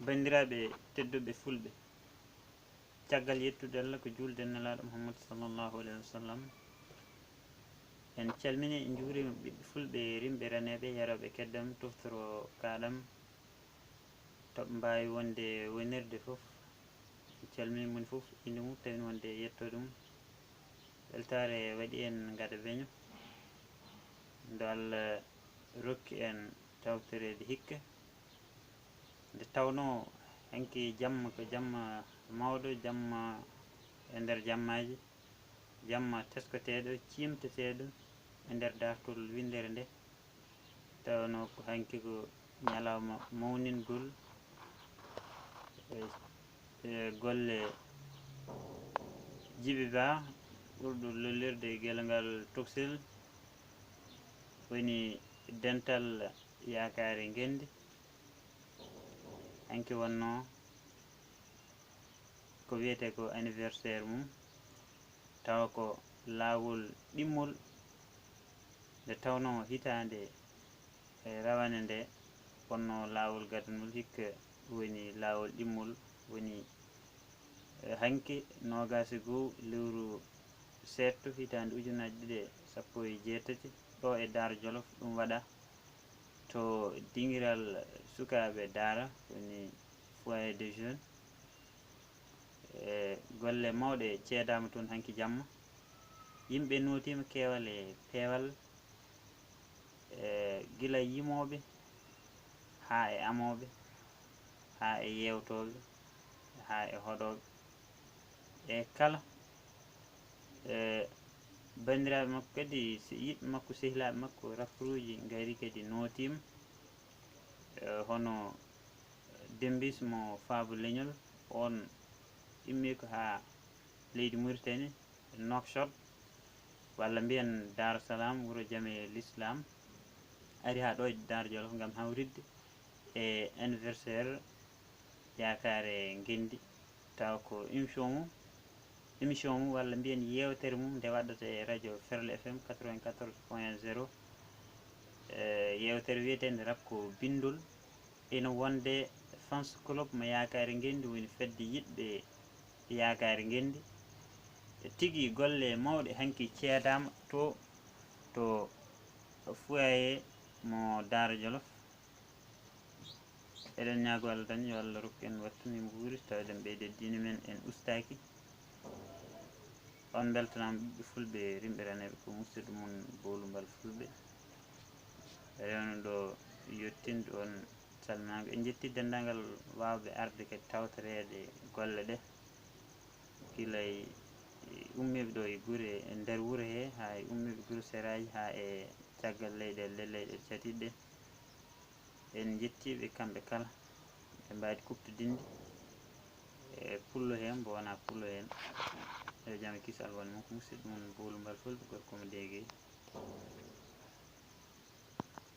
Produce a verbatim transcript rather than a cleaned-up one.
Banndiraaɓe tedduɓe fulɓe, caggal yettude Allah ko juulde e Nelaaɗo Muhammad sallallahu alaihi wasallam, en calmini, en njuurima ɓiɓɓe fulɓe, rimɓe, raneeɓe, yarooɓe keddam, toftoro kaaɗam, to ɓe mbaawi wonde wonirde fof. En calmini moni fof, innde mum, tawi wonde yettoode mum. Weltaare waɗi en ngada beño, nde Allah rokki en tawtoreede hikka. Nde tawnoo hanki jamma ko jamma mawɗo, jamma e nder jammaaji, jamma teskoteeɗo, ciimteteeɗo e nder daartol winndere nde. Tawnoo ko hanki ko ñalawma mawningol e, e golle Jibi Ba, ɓurɗo lollirde e gelongal Tokosel, woni dental Yaakaare Ngenndi. Hanki wonnoo ko wiyetee ko anniversaire mum, tawa ko laawol ɗimmol, nde tawnoo hitaande e rawane nde wonnoo laawol gadanol hikka woni laawol ɗimmol, woni, e, hanki noogaas e goo lewru seetto hitaande ujunaaji ɗiɗi e sappo e jeetati, ɗo e Daara Jolof ɗum waɗaa to dingiral sukaaɓe Daara, woni foyer des jeunes. E, golle mawɗe ceedaama toon hanki jamma. Yimɓe nootiima keewal e peewal, e, gila yimooɓe haa e amooɓe, haa e yeewtooɓe, haa e hoɗooɓe, e kala, e, banndiraaɓe makko kadi, se-, yiɗɓe makko, sehilaaɓe makko, rakkuruuji ngari kadi nootiima, e, hono Dembiis mo Faabo Leñol, oon immii ko haa leydi Muritani, Nouakchott, walla mbiyen Daaru Salaam, wuro jam e lislaam, ari haa ɗo e Daara Jolof ngam hawritde e anniversaire Yaakaare Ngenndi, tawa ko émission mum, émission mum walla mbiyen yeewtere mum nde waɗata e radio Ferlo F M quatre-vingt-quatorze point zéro. E, yeewtere wiyeteende Rap ko Binndol. Ina wonde fans club mo Yaakaare Ngenndi, woni fedde yiɗɓe Yaakaare Ngenndi. Tigi golle mawɗe hanki ceedaama to, to foyer mo Daara Jolof. Eɗen ñaago Allah tan yo Allah rokku en wattu min mbuuri, tawa eɗen ɓeyda diine men, en ustaaki. On mbeltanaama ɓiɓɓe fulɓe, rimɓe raneeɓe, ko musidɗo mon Bowlumbal Fulɓe. Rewno ɗo yottinde on salminaango. En njetti denndaangal waawɓe arde kadi tawtoreede golle ɗe. Gila e ummiiɓe ɗo e gure, e nder wuro he, haa e ummiiɓe gure seraaji, haa e caggal leyɗeele ɗe, leyɗeele catiiɗe ɗe. En njettii ɓe kamɓe kala. Ɓe mbaadi kuɓtodinde e pullo heen, mbo wonaa pullo heen. Yo jam e kisal won e mon, ko musidɗo mon Bowlumbal Fulɓe, gorko mo Deegey.